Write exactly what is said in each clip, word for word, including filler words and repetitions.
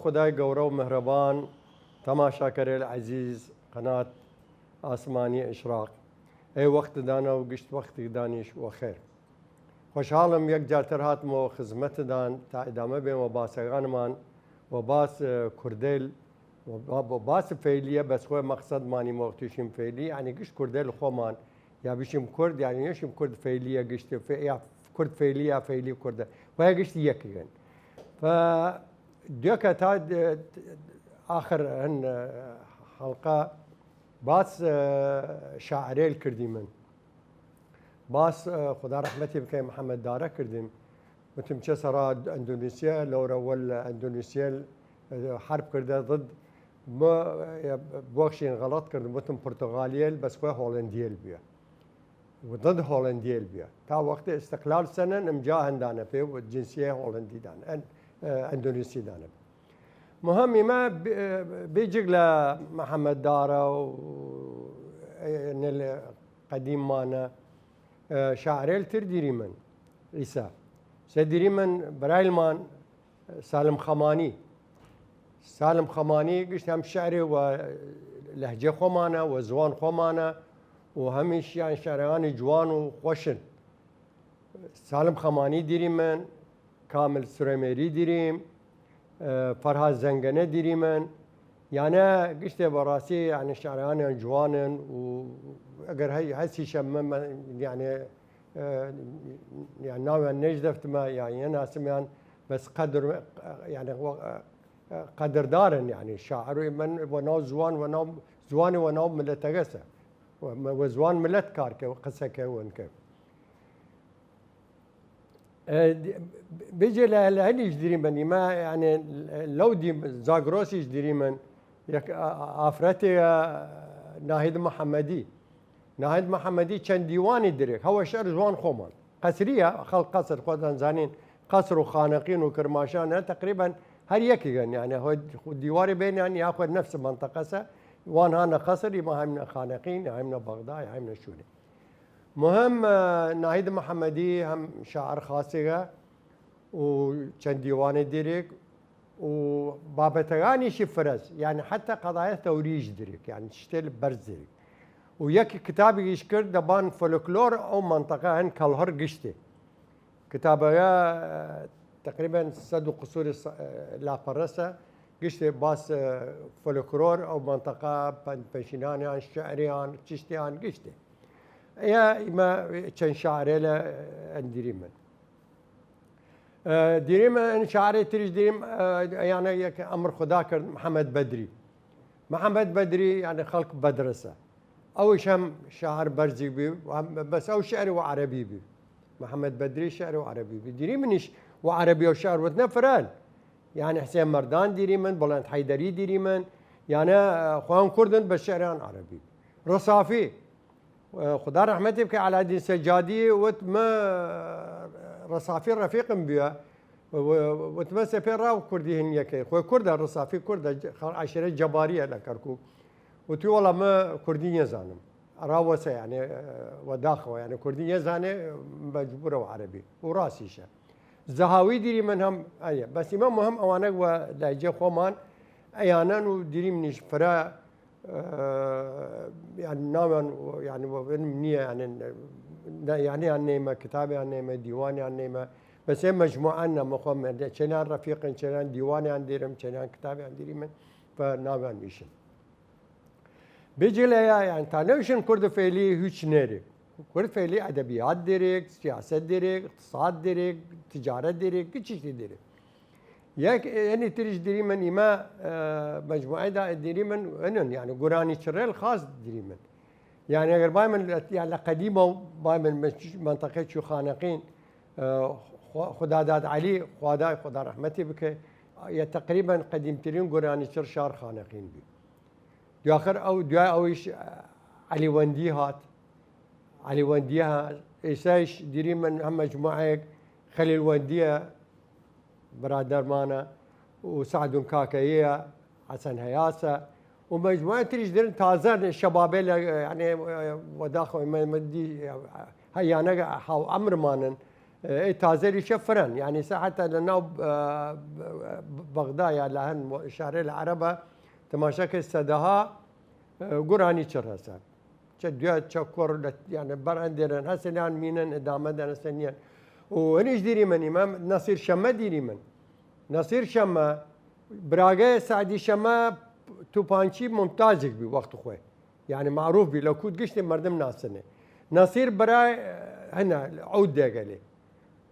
خودای گەورە و مهرەبان، تەماشاکەرەیل عەزیز قەنات ئاسمانی ئشراق، ئەی وەختدانە و گشت وەختیگدانیش وەخێر. خوەشحاڵم یەک جارتر هاتمەوە خزمەتدان تا ئدامە بێم وە باسەگانمان، وە باس، ئە، کوردەیل، وە با-، وە باس فەیلیە، بەس خوەی مەقسەد مانیمەوە تویشیم فەیلی، یعنی گشت کوردەیل خوەمان، یا بشیم کورد، یعنی نشیم کورد فەیلیە گشت فە-، یا کورد فەیلی یا فەیلی کوردە. وە گشت یەکیگن. فە دوێکە تا د-، ئاخر هن، ئە، حەڵقە باس، ئە، شاعرەیل کردیمن. باس، ئە، خودا رەحمەتی بکەی، محەمەد دارە کردیم. وتم چە سەرا ئەندونیسیا، لەورە وەل ئەندونیسیا، ئە، حرب کردە ضد م-، ئە، بوەخشین غەڵەت کردم، وتم پورتغالیەیل، بەس خوەی هۆڵندیەیل بیە. و ضد هۆڵندیەیل بیە. تا وەختێ ئستقلال سەنن، ئمجا هەندانە پێ و جنسیە هۆڵندی دانە، ئەن-، ئە، ئەندونیسی دانە. مهم ئیمە ب-، بیجگ لە محەمەد دارە و، ئە، نل قەدیم مانە، ئە، شاعرەیل تر دیریمن ئیسە. سە دیریمن برایلمان سالم خەمانی. سالم خەمانی گشت هەم شعرێ وە لەهجەی خوەمانە، وە زوان خوەمانە و هەمیش یان شعرەیانی جوان و خوەشن. سالم خەمانی دیریمن، کامل سرێمێری دیریم، ئە، فەرهاد زەنگەنە دیریمن. یانە گشتێ بەڕاستی یانە شعرەیانیان جوانن و ئەگەر هەی-، هەسیشە مە-، مە-، یانە، ئە، یان ناویان نەیشدەفتمە، یان یە ناسمیان، بەس قەدر، یانە وە-، ئە، قەدردارن، یانە شاعر و من وە ناو زوان، وە ناو زوانی وە ناو ملەتەگەسە. وە، وە زوان ملەت کار کە، قسە کە ون کە. ئە، بیجێ لە، لە هەلیش دیریمن ئیمە، یانە لەو دیم زاگرۆسیش دیریمن، یەک ئا-، ئا-، ئافرەتێ، ئە، ناهید محەمەدی. ناهید محەمەدی چەن دیوانی دریک، هەوە شعر زوان خوەمان. قەسریە، خەڵک قەسر خوەتان زانین، قەسر و خانەقین و کرماشانە تەقریبەن هەر یەکیگەن، یانە هۆ دیواری بینیان یا خوەر نەفس مەنتەقەسە، وان هانە قەسر، ئیمە هەمنە خانەقین، هەمنە بەغدا، هەمنە شوونێ. مهم، ئە، ناهید محەمەدی هەم شاعر خاسێگە و چەن دیوانێ دیریگ و بابەتەگانیشی فرەز، یانە حەتە قەضایە تەوریش دیریگ، یانە شتێ بەرز دیریگ. و یەک کتابیش کرد دەبان فۆلکلۆر ئەو مەنتەقە هەن کەڵهڕ گشتێ. کتابەگە، ئە، تەقریبەن سەد و قسووری سە-، ئە، لاپەڕەسە، گشتێ باس، ئە، فۆلکلۆر ئەو مەنتەقە، پەند پەشینانیان، شعریان، چشتیان، گشتێ. ئەیە ئیمە چەن شاعرێ لە ئەندیریمن. ئە، دیریم ئن شاعرێ تریش دیریم، ئە، یانە یەک ئەمر خودا کرد، محەمەد بەدری. محەمەد بەدری، یانە خەڵک بەدرەسە. ئەوش هەم شاعر بەرزی بی، و هەم، بەس ئەو شعر وە عەرەبی بی. محەمەد بەدری شعر وە عەرەبی بی. دیریمنیش وە عەرەبی و شعر وتنە فرەن. یانە حسێن مەردان دیریمن، بڵند حەیدەری دیریمن، یانە، ئە، خوان کوردن بە شعران عەرەبی. رەسافی، ئە، خودا رەحمەتی بکە، عەلادین سەجادی وت مە، رەسافی رەفیقم بیە، و-، وت مە سەپێ ڕاو کوردی هن یەکەی. خوەی کوردە، رەسافی کوردە، ج-، خەڵ عەشیرە جەباریە لە کەرکووک. وتی وەڵا مە کوردی نیەزانم. ڕاوەسە، یانێ، ئە، وە داخەوە، یانێ کوردی نیەزانێ، مەجبوورە وە عەرەبی. و ڕاستیشە. زەهاوی دیریمن هەم ئەیە. بەس ئیمە مهم ئەوانە وە لایجێ خوەمان ئەیانەن و دیریمنیش فرە، ئە، یان ناویان، یانە وە بنم نییە، یانە، نە-، یانە یان نەیمە، کتابیان نەیمە، دیوانیان نەیمە. بەس ئێ مەجموعان نەمە خوەم، چەنان رەفیقن، چەنان دیوانیان دیرم، چەنان کتابیان دیریمن، فە ناویان نیشن. بیجی لە یا، یان تا نەوشن کورد فەیلی هویچ نێریگ. کورد فەیلی ئەدەبیات دیریگ، سیاسەت دیریگ، اقتصاد دیریگ، تجارەت دیریگ، گچیشتی دیریگ. یەک، یەنی تریش دیریمن ئیمە، ئە، مەجموعەی دا دیریمن، ئەنن، یانە گورانی چڕێل خاص دیریمن. یانە ئەگەر بایمن لە، یا لە قەدیمە و بایمن مەج-، مەنتەقەی چوخانەقین، ئە، خو-، خوداداد عەلی، خوادای خودا رەحمەتی بکە، یا تەقریبەن قەدیمترین گورانی چڕ شار خانەقین بی. دویاخر ئەو، دویای ئەویش، ئە، عەلی وەندی هات. عەلی وەندی هات. ئیسایش دیریمن هەم مەجموعەیگ خەلیل وەندیە، برادەرمانە، و سەعدون کاکەیە، حەسەن هەیاسە، و مەجموعە تریش درن تازە شەبابێ لە، یانێ، وەداخەوە مە-، مە-، دی-، هەیانە هاو ئەمرمانن، ئێ تازەێ چە فرەن، یانی سە حەتا لە ناو، ئە، بەغدا یا لە هەن شارێ لە عەرەبە تەماشا کەێ سەدەها، ئە، گورانی چڕ هەسە. چە دویا چە کوڕ لە، یانی بەر ئەندێرن هەسەنیان مینن، ئدامە دەنەسەنیان. و هەنیش دیریمن، ئیمە نەسیر شەمە دیریمن. نەسیر شەمە، براگەێ سەعدی شەمە توپانچی ممتازێک بی وەخت خوێ. یانی معروف بی، لە کووت گشتێ مەردم ناسنێ. نەسیر برای، ئە، هەنە، عود دێگەلێ.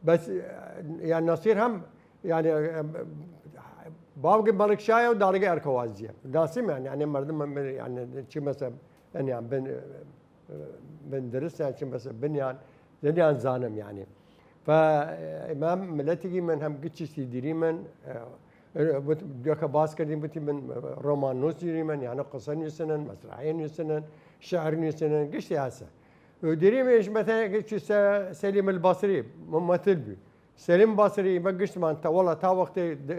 بەس، ئە، یا نەسیر هەم، یانی، ئە، باوگی مەڵک شایە و داڵگی ئەرکەوازیە. ناسیمیان، یانی مەردم، یانی چی مەسە، یانی بن، بن درست، یانی چی مەسە بنیان، زنیان زانم، یانی. فا، ئیمە ملەتیگی من هەم گچیسی دیریمن، ئە، وت-، دوکە باس کردیم، وتی من ڕۆمان نووس دیریمن، یانی قسە نووسنن، مەسرحیە نووسنن، شعر نووسنن، گشتی هەسە. و دیریمێش مەتە چی سە-، سەلیم البصری ممثل بی. سەلیم بەسری، ئیمە گشتمان تا، وەڵا تا وەختێ د-،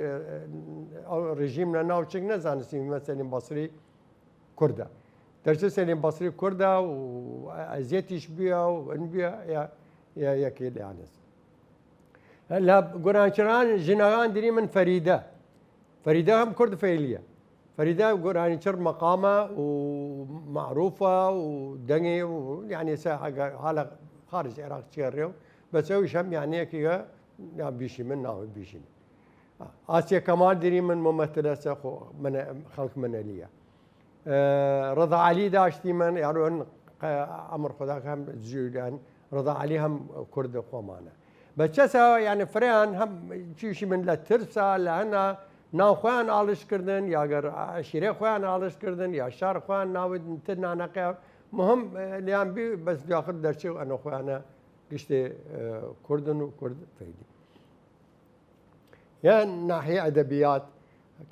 ئەو ڕژیم لە ناو چک نەزانستیم ئیمە سەلیم بەسری کوردە. دەرچە سەلیم بەسری کوردە و ئەزیەتیش بویە و ئەن بویە یا، یا یەکی لەیانەس. لە گورانچران ژنەگان دیریمن فەریدە. فەریدە هەم کورد فەیلیە. فەریدە گورانیچڕ مەقامە و معروفە و دەنگی و، یانی سە ئەگەر حالا خارج عێراق چێڕێ و بەس ئەویش هەم یانەیەکیگە یا بیشیمن ناوی بیشیمن. ئاسیە کەمال دیریمن ممثلە سە خۆ منە-، خەڵک منەلیە. ئە، ڕەضا عەلی داشتیمن، یارۆن قە-، ئەمر خدا کە هەم جویلان، ڕەضا عەلی هەم کورد خۆمانە. بە چەسە، یعنی فرەیان هەم چیشیمن لە ترسا، لە هەنا ناو خۆیان ئاڵش کردن، یا گەر عەشیرە خۆیان ئاڵش کردن، یا شار خۆیان ناوت تر نانەقە. مهم، ئە، لیان بی، بەس دواخر دەرچێ و ئەنە خۆیانە گشتێ، ئە، کوردن و کورد فەیلی. یا ناحیە ئەدەبیات،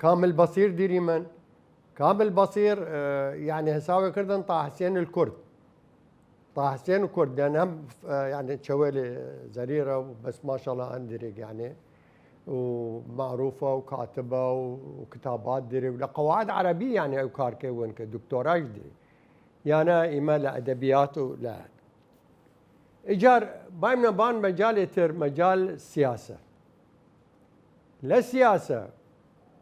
کامل بەسیر دیریمن. کامل بەسیر، ئە، یعنی هەساوێ کردن تا حسێن الکورد. تا حسێن کورد، یعنی هەم، ئە، یعنی چەوەێ زەریرە و بەس ماشەڵا ئەن دیریگ، یعنی و معروفە و کاتبە و کتابات دیری و لە قەواعد عەرەبی، یعنی ئەو کار کەێ ون کە دکتۆراش دیری. یانە ئیمە لە ئەدەبیات و لە ئیجار بایم نەبان مەجالێ تر، مەجال سیاسە. لە سیاسە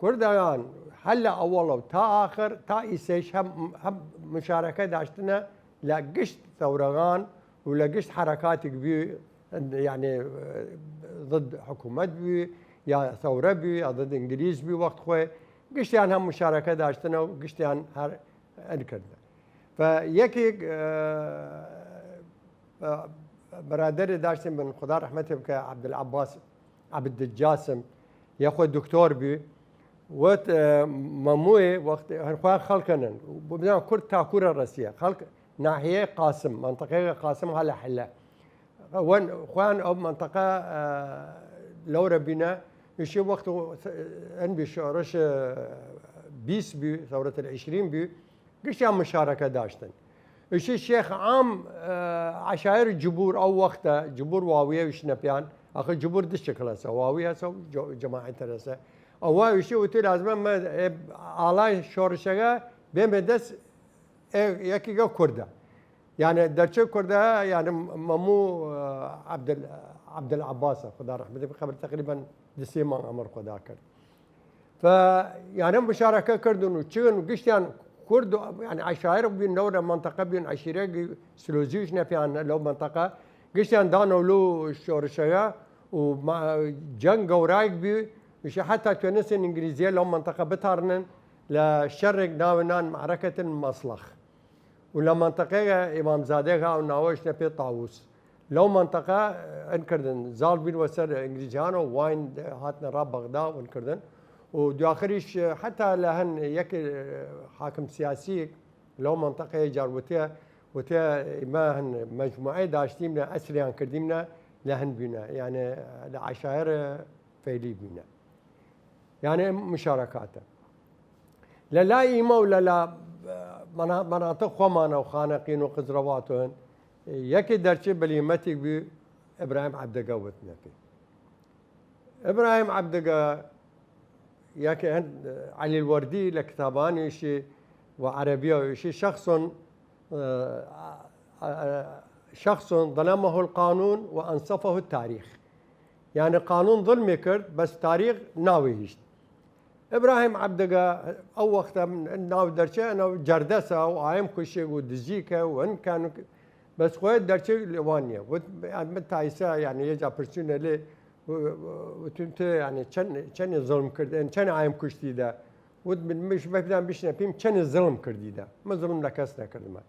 کوردەگان هەر لە ئەوەڵەو تا ئاخر، تا ئیسەیش هەم، هەم مشارەکە داشتنە لە گشت ثەورەگان و لە گشت حەرەکاتیگ بی، یعنی ضد حکومەت بی، یا ثەورە بی، یا ضد ئنگلیز بی وەخت خوێ، گشتیان هەم مشارەکە داشتنە و گشتیان هەر ئەن کردنە. فە یەکێگ، ئە، ئە، بەرادەرێ داشتن من، خدا ڕەحمەتێ بکە، عەبدولعەباس، عەبدولجاسم، یە خوە دکتۆر بی، وت، ئە، مەموێ وەخت هەر خوان خەڵکەنن، بزان کورد تا کورە ڕەسیە، خەڵک ناحیە قاسم، منطقەیە قاسم هەلە حلە. وەن خوان ئەو منطقە، ئە، لەورە بینە، ئیشی وەخت ئەن بی شۆڕش، ئە، بیست بی، ثورة العشرین بی، گشتیان مشارەکە داشتن. ئیشی شێخ عام، ئە، عەشایر جبور ئەو وەختە، جبور واویە ویشنە پیان، ئەخە جبور دشت کلەسە، واوی هەسە و جە-، جەماعەت تەرەسە. ئەوە ئیشی وتی لازمە مە، ئێ، ئاڵای شۆڕشەگە بێمە دەس، ئێ، یەکیگە کوردە. یانێ دەرچێ کوردە، یانێ مەموو، ئە، عەبدول-، عەبدولعەباسە، خدا ڕەحمەتی بکە، قەبر تەقریبەن دسێ مانگ ئەمر خودا کرد. فە، یانێ مشارەکە کردن و چگن و گشتیان کورد و، یانێ عەشایر بین لەورە منطقە بین، عەشیرە سلوزیش نەپیان لەو منطقە، گشتیان دانەو لەو شۆڕشەیە و ما-، جەنگ گەورایگ بی، ویشە حتا توێنستن ئنگلیزیە لەو منطقە بتارنن لە شەڕێک ناوێ نان معرکەتن مەسڵەخ. و لە منطقەیە ئیمامزادەیەک هاو ناوەش نەپێ تاووس. لەو منطقە ئەن کردن، زاڵ بین وەسەر ئنگلیزیانەوە واین هاتنە ڕا بەغدا و ئەن کردن. و دواخریش حتا لە هەن یەک حاکم سیاسی لەو منطقەیە جار وتێ، وتێ ئیمە هەن مەجموعەی داشتیمنە، ئەسریان کردیمنە لە هەن بینە، یانێ لە عەشایر فەیلی بینە. یانێ مشارەکاتە. لە لا ئیمە و لە لا مەنا-، مەناتق خوەمانە و خانەقین و قزرەواتۆن، یەکی دەرچێ بلیمەتیگ بی ئیبراهیم عەبدەگە وتنەکەی. ئیبراهیم عەبدەگە یەکی هەن عەلی الوەردی لە کتابانیشی و عەرەبیەویشی شخص، ئە، ئە، ئە، شخص ظلمه القانون وأنصفه التاريخ. یانێ قانوون زڵمی کرد، بەس تاریخ ناوی هیشت. ئبراهیم عەبدگە ئەو وەختە ناو دەرچێ، ئەنە جەردەسە و ئایم کوشێگ و دزیکە و هن کان، بەس خوەێ دەرچێ لەوان نیە. وت، من تایسە، یانێ یە جا پرسیونە لێ، وتون تو، یانێ چەن، چەنێ زڵم کرد، یانێ چەن ئایم کوشتی دە؟ وت، من مش بەفدان بشنە پیم چەنێ زڵم کردی دە؟ من زڵم لە کەس نەکردمە.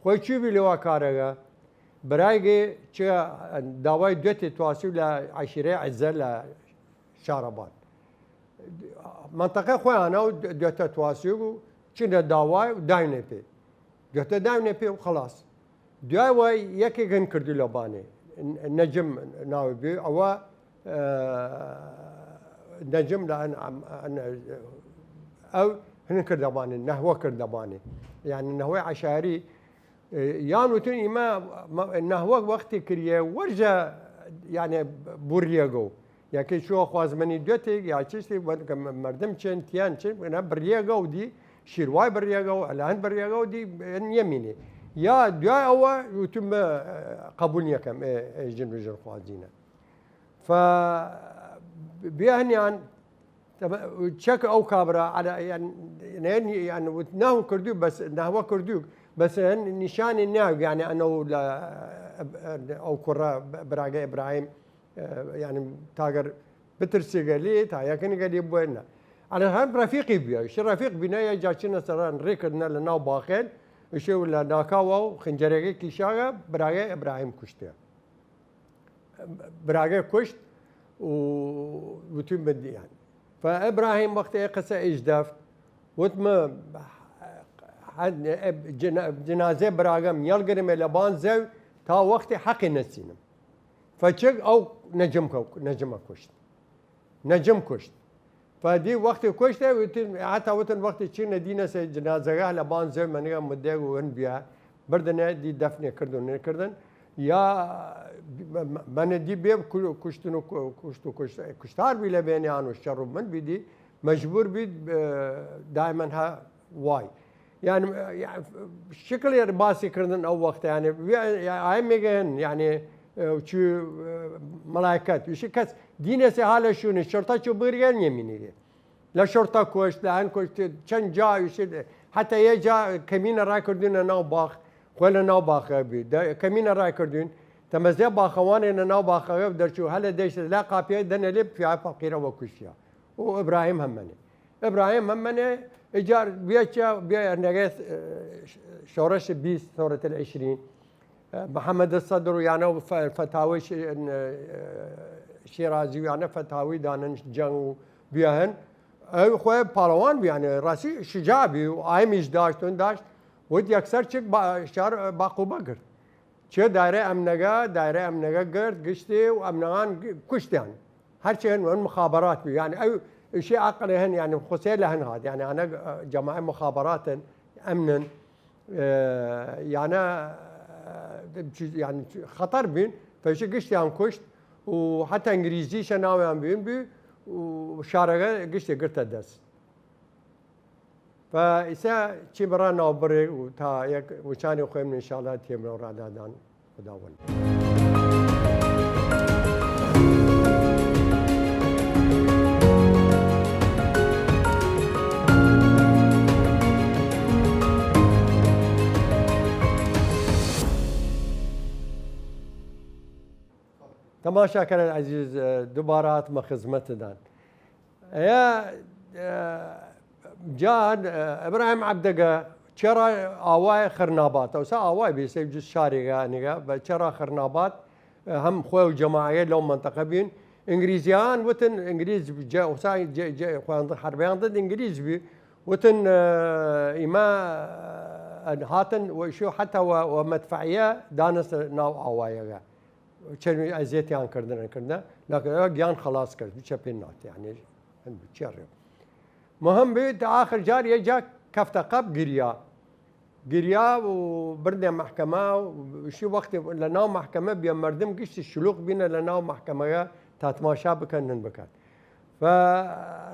خوەی چوی بی لەوا کارەگە؟ برایگێ چە داوای دوێتێ تواسیو لە عەشیرەی عزە لە شارەبان. منطقەی خوەیانە و دوێتە تواسیو و چنە داوای و داینێ پێ. دوێتە داینێ پێ و خلاص. دوای وای یەکێ هن کردو لە بانێ. نەجم ناوی بی، ئەوە، ئە، نەجم لە ئەن، ئەن، ئەو هن کردە بانێ، نەهوە کردە بانێ. یانێ نەهوەی عەشاری، ئە، یان وتون ئیمە مە-، نەهوە وەختی کریە، وەرجە، یانێ بوریەگەو. یەکێ چوە خوازمەنی دوێتێ، یا چشتی، وەن-، مەردم چێن، تیان چێن، ئەنە بریەگەو دی، شیروای بریەگەو، ئەلان بریەگەو دی، ئەن یەمینێ. یا دوای ئەوە وتون، ئە، قەبول یەکەم، ئێ، ئێ، ژن و ژن خوازینە. فە بێ هەنیان، تەمە-، چەک ئەو کابرا، عەلا-، یان، یان، یان وت ناو کردو، بەس ناوە کردو، بەس هن نیشانی ناو، یانێ ئەنەو لە، ئەو کوڕە، براگە ئبراهیم، ئە، یانێ تاگەر بترسێگە لێ، تا یەکەنگە لێ بوێنە. ئەنە هەم ڕەفیقی بویە، شی ڕەفیق بینە، یە جا چینە سەران ڕێ کردنە لە ناو باخێن، ئشێ لە ناکاوە و خنجەرێگەی کیشاگە، براگە ئبراهیم کوشتێ. براگە کوشت و وتون بدیان. فە ئبراهیم وەختێ قسە ئیش دەفت، وتمە، جنا-، جنازێ براگەم یەڵ گرمێ لە بان زەو تا وەختێ حەقی نەسینم. فە چگ ئەو نەجم کە-، نەجمە کوشت. نەجم کوشت. فە دی وەختی کوشتێ، وتن، حتا وتن وەختی چینە دینەسێ جنازەگە لە بان زەو منگە مدێگ و هن بیا، بردنێ دی دەفنێ کردن نەکردن. یا مە-، مە-، منە دی بێ کو-، کوشتن و کو-، کوشت و کوشت-، کوشتار بی لە بێنیان و شەڕ و من بی دی مەجبور بی، ئە، دایمەن ها وای. یانێ، ئە، یا-، شکل یە باسی کردن ئەو وەختە، یانێ، وی-، یا-، ئای میگن، یانێ، ئە، چی، ئە، مەلایکەت، ویشی کەس دینەسێ حالە شوونی، شرطە چو بگریگەن یەمینیگە. لە شرطە کوشت، لە هەن کوشت، چەن جا ویشی، حتا یە جا کەمینە ڕای کردونە ناو باخ، خوە لە ناو باخە بی. دە-، کەمینە ڕای کردون، تەمەزێ باخەوانێ لە ناو باخەگە دەرچوو، هەلە دەیشت، لا قاپیە دەنە لێ پیای فەقیرە وە کوشتیا. و ئبراهیم هەمەنێ. ئبراهیم هەمەنێ، ئیجار بیا چیا، بیا نەگەس، ئە، شۆڕش بیست، ثورة العشرین. ئە، محمد الصدر و یانە و فە-، فتاوی ش-، ئە، شیرازی و یانە فتاوی دانن جەنگ و بیاهن. ئەو خوەی پاڵەوان بیانێ، ڕاستی شجاع بی و ئایمیش داشت و داشت. وت یەکسەر چک با-، شار باقوبە گرت. چێ دایرە ئەمنەگە، دایرە ئەمنەگە گرد، گشتی و ئەمنەگان گ-، کوشتیان. هەرچی هەن، هەن مخابرات بی. یانێ ئەو ئشی عقلی هەن، یانێ خوسێ لە هەن هات. یانێ ئەنە، ئە، جەماعەی مخابراتن، ئەمنن، ئە، یانە، ئە، چی-، یانێ چی-، خەتەر بین، فەیشی گشتیان کوشت و حتا ئنگلیزیشە ناویان بین بی و شارەگە گشتی گرتە دەس. فە ئیسە چی بڕا ناو بڕێ و تا یەک وچانی خوێم انشاءالله تێمنە و ڕادادان خداوەند. تەماشاکەران عەزیز، ئە، دوبارە هاتمە خزمەتدان. ئە، ئە، جان، ئە، ئبراهیم عەبدەگە چێڕا ئاوای خرنابات، ئەوسا ئاوای بێسە جز شارێگە نگە، بە چێڕا خرنابات، ئە، هەم خوێ و جەماعەت لەو منطقە بین. ئنگلیزیان وتن، ئنگلیز جە-، ئەوسا جە-، جە-، خوێندن حربیان دن ئنگلیز بی، وتن، ئە، ئیمە، ئە، هاتن و شو حتا و، و مدفعیە دانست ناو ئاوایەگە. چەنوی ئەزیەتیان کردنە کردنە، لەکن ئەوە گیان خلاص کرد، بچە پێ نات، یعنی، هەن بچێ ڕێ. مهم بی، تا آخر جار یە جا کەفتە قەپ گریا. گریا و بردێ محکمە و شی وەختی لە ناو محکمە بیە مردم گشتی شلوق بینە لە ناو محکمەگە تا تماشا بکەن نن بکەن. و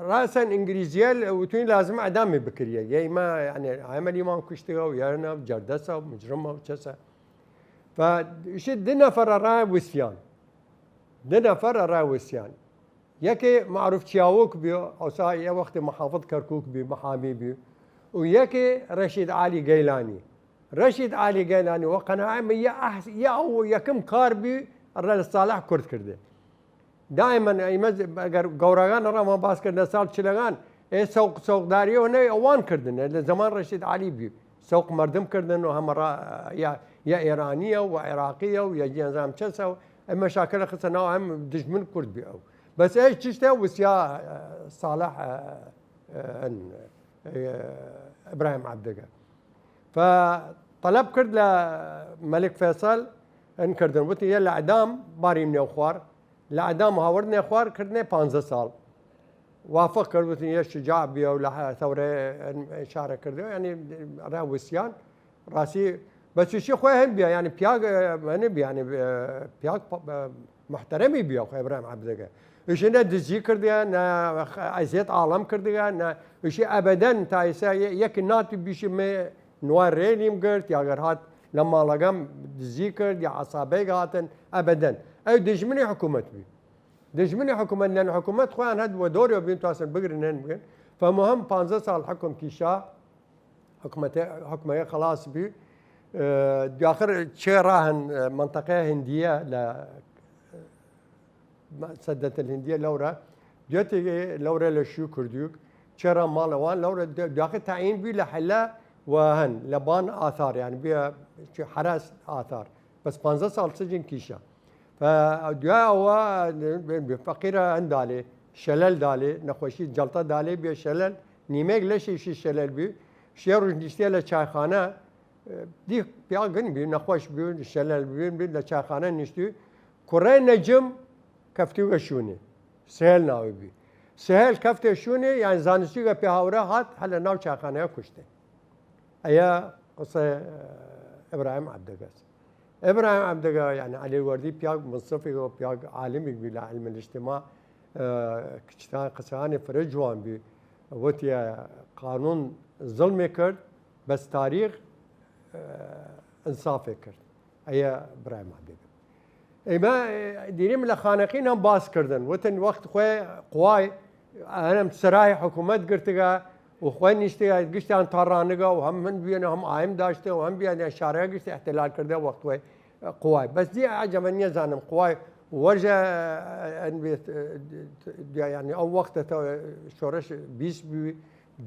ڕاسەن ئنگلیزیە وتونی لازم ئەدامی بکریە. یە ئیمە، یعنی، ئایمە لیمان کوشتگە و یارنە جەردەسە و مجرمە و چەسە. و شی دو نەفەرە ڕای وسیان. دە نەفەر ئەڕا وسیان. یەکێ معروف چیاووک بی، ئەوسا یە وەختی محافظ کەرکوک بی، محامی بی، و یەکێ رەشید عالی گەیلانی. رەشید عالی گەیلانی وە قەناعەت من یە ئەحس-، یە ئەو یەکم کار بی ئەڕا لە ساڵح کورد کردێ. دائما ئیمە ئەگەر گەوراگان ئەڕا ما باس کردنە ساڵ چلەگان، ئێ سەوق، سەوقداریەوە نەی ئەوان کردنە لە زەمان رەشید عالی بی. سەوق مەردم کردن و هەمە ڕا-، یا، یا ئێرانیە و عێراقیە و یا جیانزام چەسە و ئەم مەشاکلە خستە ناو ئەم دژمن کورد بی ئەو. بەس ئەی چشتە وسیا، ئە، ساڵح، ئە، ئە، ئەن، ئە، ئیبراهیم عەبدەگە. فە طلب کرد لە مەلک فەیسەل، ئەن کردن وتی یە لە ئەدام باریم نێو خوار، لە ئەدام هاوردنێ خوار کردنێ پانزە ساڵ. وافق کرد وتی یە شجاع بیە و لە ثەورە ئشارە کردێ، یعنی ئەڕا وسیان. ڕاستی بەچوشی خۆی هەن بیا، یعنی پیاگ، ئە، هەن بیا، یعنی، ئە، پیاگ، ئە، محترمی بیا خۆ ئیبراهیم عەبدەگە. ئیشی نە دزی کردگە، نە ئەزیەت عاڵم کردگە، نە ئیشی ئەبەدەن تا ئیسا یە-، یەک ناتی بیشی مێ نوای رێلیم گرت، یا گەر هات لە ماڵەگەم دزی کرد، یا عەسابەیگ هاتن، ئەبەدەن. ئەو دژمنی حکومەت بی. دژمنی حکومەت، لەن حکومەت خۆیان هەد وە دۆریەوە بین تواسن بگرن هەن بگرن. فمهم پانزە ساڵ حکم کیشا، حکومەتە، حکومەیە خلاص بی. ئە، دواخر چێ ڕاهن، ئە، منطقەیە هندیە لە، ئە، سەدەت الهندیە لەورە، دوێتی لەورە لە شوو کردووک، چێ ڕا ماڵەوان لەورە د-، دواخر تعیین بی لە حەلە و هەن لە بان ئاثار، یعنی بیا چێ حراس ئاثار. بەس پانزە ساڵ سجن کیشا. فە دویا ئەوە فەقیرە هەن دالێ، شەلەل دالێ، نەخۆشی جەڵتە دالێ، بێ شەلەل، نیمێک لەشیشی شەلەل بی، شێ ڕوژ نیشتیە لە چایخانە، دی پیا گن بی، نەخۆش بی، شەلەل بی، بی لە چایخانە نیشتی، کوڕێ نەجم کەفتیوگە شوونێ، سهێل ناوی بی. سهێل کەفتێ شوونێ، یعنی زانستیگە پێ هاورە هات، هە لە ناو چایخانەیە کوشتێ. ئەیە قسە، ئە، ئیبراهیم عەبدەگەس. ئیبراهیم عەبدەگە، یعنی عەلی وەردی پیاگ منصفیگ و پیاگ عالمیگ بی لە علم الاجتماع، ئە، کچتان قسەیانی فرە جوان بی. وتیە قانون زڵمێ کرد، بەس تاریخ، ئە، ئنسافێ کرد. ئەیە ئیبراهیم عەبدەگە. ئیمە، ئە، دیریم لە خانەقین هەم باس کردن. وتن وەخت خوێ قوای ئەنم سەرای حکومەت گرتگە و خوێ نیشتگە گشتیان تاڕانگە و هەم من بیەنە هەم ئایم داشتە و هەم بیان شارەیە گشتی احتلال کردە وەخت خوێ قوای. بەس دی عجبە نیە زانم قوای وەژە ئەن بێت، ئە، دیا، یعنی ئەو وەختە تە شۆرش بیست بی،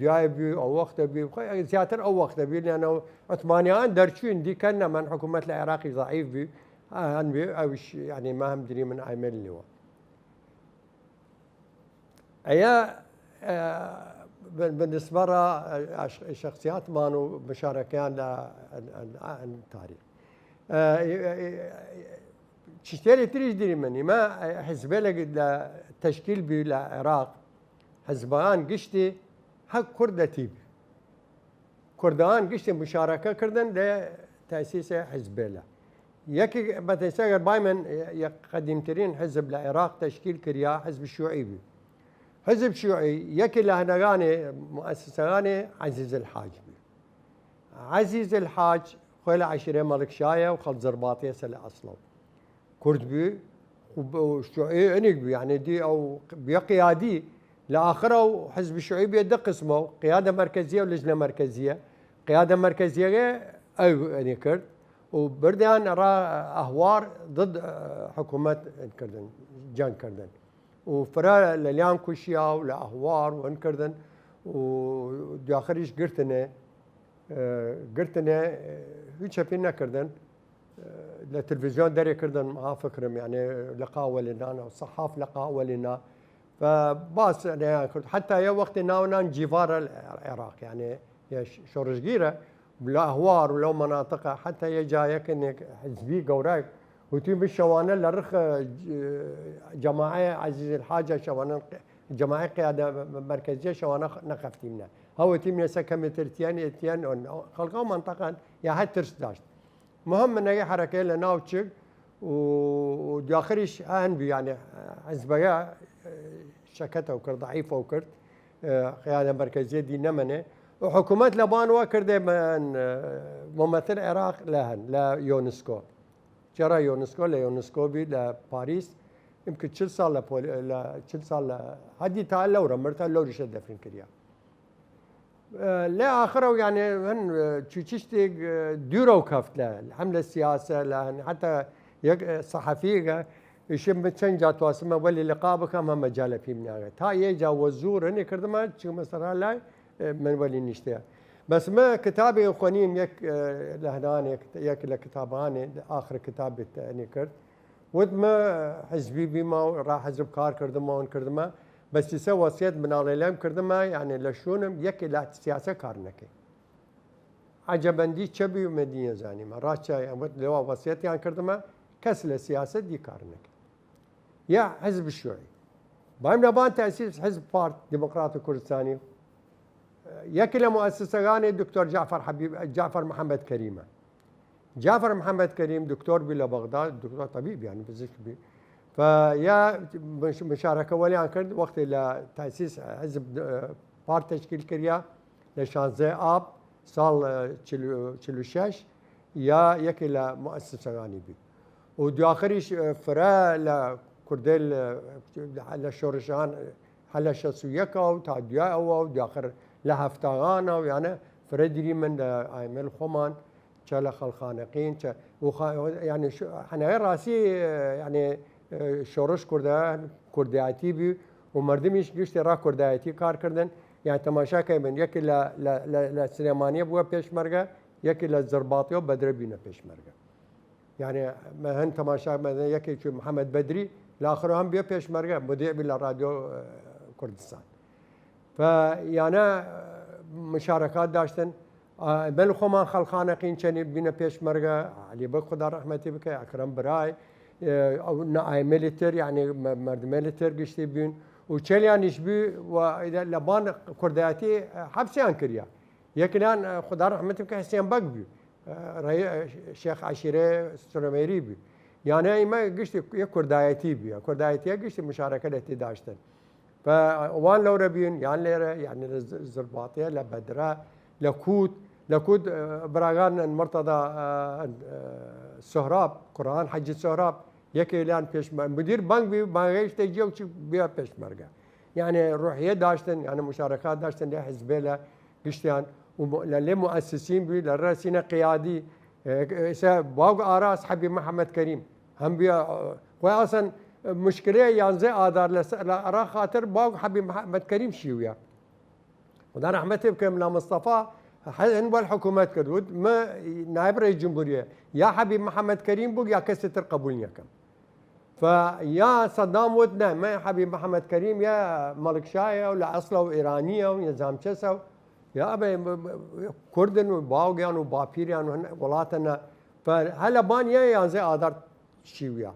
دوای بی، ئەو وەختە بی، خۆ زیاتر ئەو وەختە بی، لەنەو عثمانیان دەرچوین دیکە نەمەن حکومەت لە عێراقی ضعیف بی، ئە، هەن بی، ئەوش، یعنی ما هەم دری من ئایمەل نیوە. ئەیە، ئە، بە-، بە نسبە ڕا، ئە، ئەش-، شخصیاتمان و مشارەکەیان لە ئەن، ئەن، ئەن تاریخ. ئە، ئە، ئە، چشتێلی تریش دیری من، ئیمە حزبێ لە، لە تشکیل بی لە عێراق، حزبان گشتی هەک کورد لەتی بی. کوردان گشتی مشارەکە کردن لە تەسیس حزبێلە. یەکی بەتەسە گەر بایمن یە قەدیمترین حزب لە عێراق تشکیل کریا حزب شیوعی بی. حزب شیوعی یەکی لە هەنەگانێ مؤسسەگانێ عەزیز الحاج بی. عەزیز الحاج خوێ لە عەشیرە مەلکشایە و خەڵ زرباتێسە لە ئەسڵەو. کورد بی، و ب-، و شیوعی ئەنیگ بی، یعنی دی ئەو بیا قیادی، لە ئاخر ئەو حزب شیوعی بیا دە قسمە و قیادە مرکزیە و لجنە مرکزیە. قیادە مرکزیەگە ئەو ئەنی کرد و بردیان ئەڕا ئەهوار ضد، ئە، حکومەت کردن، جەنگ کردن. و فرە لەلیان کوشیا و لە ئەهوار و هن کردن و دواخریش گرتنێ، ئە، گرتنێ، ئە، هیچ چەپی نەکردن، ئە، لە تلویزیۆن دەرێ کردن، ها فکرم، یعنی لقاء وەلێنان و صحاف لقاء وەلێنا و باس نیان کرد. حتی یە وەختی ناونان جیوارە عێراق، یعنی یە ش-، شۆڕشگیرە، لە ئەهوار و لەو مناطقە، حتی یە جایەکە نێک حزبی گەورای، وتی من شەوانە لە ڕخ، ئە، جماعەی عەزیز الحاجە شەوانە، جماعەی قیادە مرکزیە شەوانە خ-، نەخەفتیمنە. هەوەتی مێسە کەمێتر تیان، ئێتیان ئەن خەڵقا و منطقەن یا هەر ترس داشت. مهم منەگە حرەکەی لە ناو چگ و، و دواخریش هەن بی، یعنی حزبەگە، ئە، شەکەتەو کرد، ضعیفەو کرد، ئە، قیادە مرکزیە دی نەمەنێ. و حکومەت لە بان وە کردێ من، ئە، ممثل عێراق لە هەن، لە یۆنسکۆ. جرا یۆنسکۆ، لە یۆنسکۆ بی لە پاریس، ئمکە چل ساڵ لە پۆل، لە چل ساڵ لە هەدی تا لەورە مرد، لەوریشە دەفن کریا. لە ئاخرەو یانێ هەن چوچیشتێک دوورەو کەفت لە هەم لە سیاسە لە هەن حتا یەک سەحەفیگە ئیشم چەند جا تواسمە وەلی لقا بکەم هەمە جا لە پیم ناگە تا یە جا وە زوور هەنێ کردمە چکمە سەرا لای من وەلی نیشتەیە. بەس مە کتابێ خوەنیم یەک لە هەنانێک یەک لە کتابانێ ئاخر کتابێت هەنێ کرد وت مە حزبی بیمە و ڕا حزب کار کردمە و کردمە بەس ئیسە وەسیەت مناڵێلەم کردمە یانێ لە شوونم یەکێ لە سیاسە کار نەکەی. عەجەبەندی چە بی و مە دی نەزانیمە ڕاچای ئەمەت لەوا وەسیەتیان کردمە کەس لە سیاسەت دی کار نەکەی. یا حزب شوعی بایم لەبان تەسیس حزب پارت دیموکرات کوردستانی یەکی لە مؤسسەگانی دکتۆر جعفر حەبیب جعفر محەممەد کەریمە. جعفر محەممەد کەریم دکتۆر بی لە بەغداد دکتۆر طبیب یان پزیشک بی. فە یا مشارەکە وەلیان کرد وەختی لە تاسیس حزب پارت تشکیل کریا لە شانزە ئاب ساڵ چل و شش یا یەکی لە مؤسسەگانی بی. و دواخریش فرە لە کوردێل لە شۆرشان هەلە شەست و یەکەوە تا دوای ئەوە و دواخر لە هەفتاغانە و یانە فرە دیری من لە ئایمل خۆمان چە لە خەڵخانەقین چە یعنی هەنای ڕاستی یعنی شۆڕش کوردە کوردایەتی بی و مردمیش گشتی ڕا کوردایەتی کار کردن. یان تەماشا کەی من یەکی لە سلێمانیە بووە پێشمەرگە یەکی لە زرباتیەوە بەدرە بینە پێشمەرگە. یانێ هەن تەماشا مەدە یەکێکی محەممەد بەدری لاخر هەم بێ پێشمەرگە مدیع بی لە ڕادیۆ کوردستان. فە یانە مشارەکات داشتن بەل خۆمان خەڵخانەقین چەنی بینە پێشمەرگە علی بەگ خدا ڕەحمەتی بکە ئەکرەم برای ئەو نەئایمەلی تر یعنی مردمەلی تر گشتی بین و چەلیانیش بی و لەبان کوردایەتی حەبسیان کریا. یەکیان خدا ڕەحمەتی بکە حسێن بەگ بی شێخ عەشیرە سلێمێری بی. یانە ئیمە گشتی یە کوردایەتی بی کوردایەتیە گشتی مشارەکە لە تی داشتن. فە وان لەورە بین یان لێرە یعنی لە زرباتیە لە بەدرە لە کووت لە کووت براگان مرتەدا سهراب قورآن حەجی سهراب یەکێلیان پێشمە مدیر بانک بی بانگەیشتە جێ و چی بیا پێشمەرگە. یعنی ڕوحیە داشتن یعنی مشارەکات داشتن لە حزبێ لە گشتیان لە لێ مؤسسین بوی لە ڕسینە قیادی. ئێسە باوگ ئاراس حەبی محەممەد کەریم هەم بیا خۆی ئاسن مشکلەیە یانزە ئادار لە ئەرا خاطر باوگ حەبی محەممەد کەریم شیویە. خدا ڕەحمەتی بکەم لا مستەفا هەن وەل حکوومەت کردوت مە نایب ڕێ جمهوریە یا حەبی محەممەد کەریم بوو یا کەسی تر قبول یەکەم. فە یا سەدام وت نە مە حەبی محەممەد کەریم یا مەڵکشایە و لە ئەسڵە و ئێرانیە و نظام چەسە و یا ئەبێ کوردن و باوگیان و باپیریان و وڵاتەنە. فە هەلە بان یا یانزە ئادار شیویا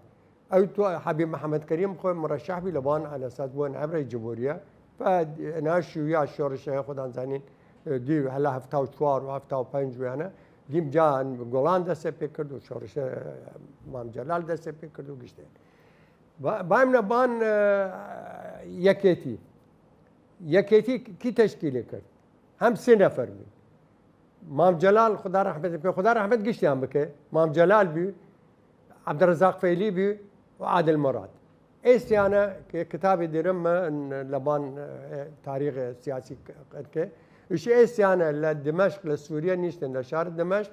ئەو تو حەبی محەممەد کەریم خۆی مڕەشەح بی لەبان ئەلەسەد بوون ئەبرەی جمهوریە. فە ناشیویا شۆڕشەیە خۆدان زانین دی هەلا هەفتا و چوار و هەفتا و پەنج ویانە دیم جان گۆڵان دەسێ پێ کرد و شۆڕشە مام جەلال دەسێ پێ کرد و گشتێن. بایم نەبان یەکێتی یەکێتی کی تشکیلی کرد هەم سێ نەفەر بوو. مام جەلال خدا ڕەحمەت پێ خدا ڕەحمەت گشتیان بکە مام جەلال بوو عبدالرزاق فەیلی بوو و عادل مراد. ئێستیانە کتابی درم لەبان تاریخ سیاسی کە ئیش ئێستیانە لە دمەشق لە سووریە نیشتن لە شار دمەشق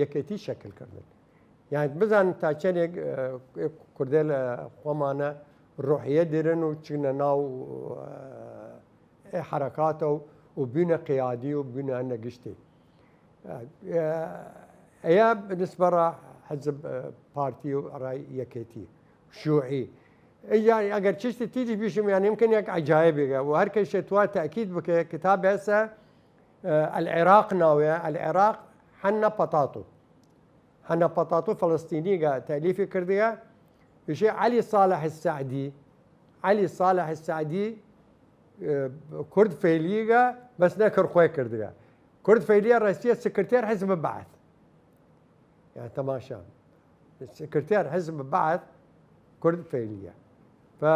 یەکێتی شەکل کردن. یان بزان تا چەندێک کوردێ لە خۆمانە ڕۆحیە درن و چنە ناو حرکاتە و و بوونە قیادی و بوونە نەگشتی. ئەیا بالنسبە ڕا حزب پارتی و ڕای یەکێتی شوعی ئەگەر چشتی تیجی بیشم یان یمکن یەک عجایبێگە و هەر کەشێ توا تاکید بکە کتاب هەسە العراق ناوێ العراق حەنە پەتاتو حەنە پەتاتو فلسطینیگە تەلیفی کردگە. بشێ علی صالح السعدی علی صالح السعدی کورد فەیلیگە بەس نەکرد خۆی کردگە. کورد فەیلیە ڕێسیە سکرتێر حزب بەعث. یان تەماشا سکرتێر حزب بەعث کورد فەیلیە. فە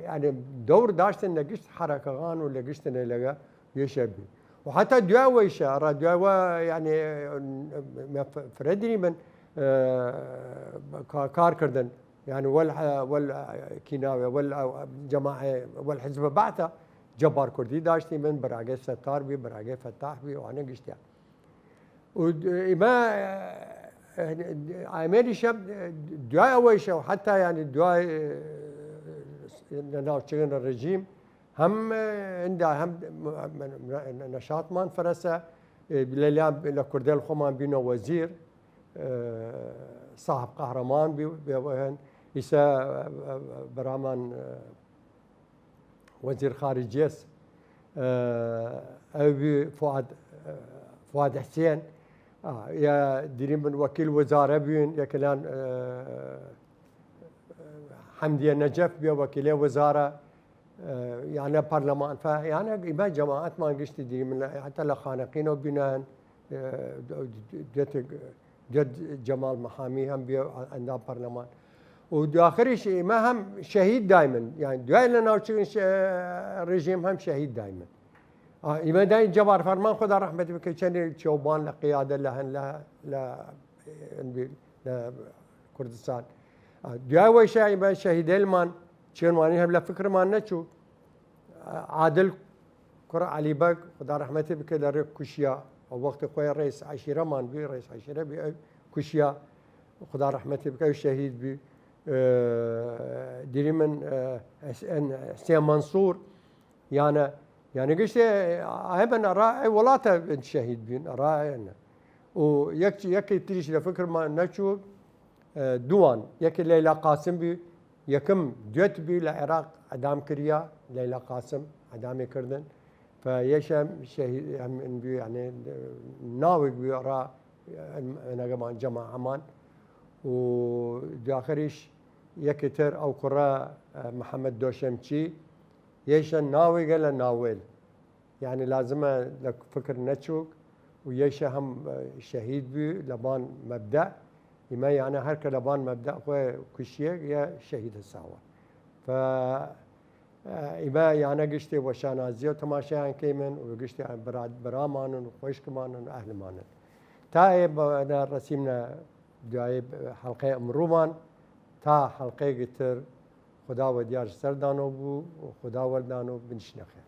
یانی دەور داشتن لە گشت حرەکەغان و لە گشتنە لەگە یەشە بی و حتا دوای وەیشە ڕا دوای وە یانی فرەدری من کار کردن یانی وەل، وەل کیناوێ، وەل جەماعێ، وەل حزب بەعسە جەبار کوردی داشتیمن، براگەی ستار بی، براگەی فتاح بی، وانە گشتیان. و ئیمە ئامێریشە دوای ئەوەیشە و حتا یانی دوای لە ناوچەگەن رژیم هەم ئندا هەم نەشاتمان فرەسە، لەلیان لە کوردێل خۆمان بینە وەزیر، ساحب قەهرەمان بی، بێوەهن ئیسە برامان وەزیر خارجیەس، ئەو بی فواد، فواد حسێن، یا دیریم بن وەکیل وەزارە بین، یەکلان حەمدیە نەجەف بی وەکیلێ وەزارە، یانە پەرلەمان فە، یانە ئیمە جەماعەتمان گشتی دیریم، حتا لە خانەقینەوە بینان، دێت جەماڵ مەحامی هەم بێ ئەندام پەرلەمان. و دواخریش ئیمە هەم شەهید دایمن، یانی دوای لە ناوچگن رژیم هەم شەهید دایمن. ئیمە داین جەبار فەرمان، خودا رەحمەتی بکە، چەنێ چێوبان لە قیادە لە هەن لە، لە، لە کوردستان. دوای وەیشە ئیمە شەهیدەیلمان چێنوانی هەم لە فکرمان نەچوو. عادل کوڕ عەلی بەگ، خودا رەحمەتی بکە، لە رێ کوشیا. ئەو وەختی خۆی رئیس عەشیرەمان بی، رئیس عەشیرە بی، ئەو کوشیا. خودا رەحمەتی بکە، ئەو شەهید بی. دیری من حسێن مەنسوور، یانە، یانە گشتێ ئای بن ئەڕا ئەی وڵاتە شەهید بین، ئەڕا ئەنە. و یەک، یەکی تریش لە فکرمان نەچوو، دووان، یەکی لەیلا قاسم بی، یەکم دوێت بی لە عێراق ئەدام کریا، لەیلا قاسم ئەدامی کردن. فە یەشە شەهید هەم بی، یعنی ناوێک بی ئەڕا ئەنەگەمان جەماعەمان. و دواخریش یەکی تر ئەو کوڕە محەمەد دۆشەمچی، یەشە ناوێگە لە ناوێل. یعنی لازمە لە فکر نەچووک و یەیشە هەم شەهید بی لەبان مەبدە. ئیمە یانە هەر کە لەبان مەبدە خۆی کوشیە یا شەهید هساوە. فە ئیمە یانە گشتێ وە شانازیە و تەماشایان کەیمن و گشتێ برا-، برامانن و خوشکمانن و ئەهلمانن. تا ئێ بە رەسیمنە دوای حەلقەی ئمڕوومان، تا حەلقەی گتر، خودا وە دیار سەردانەوە بوو و خودا وەردانەوە بنشنەخێر.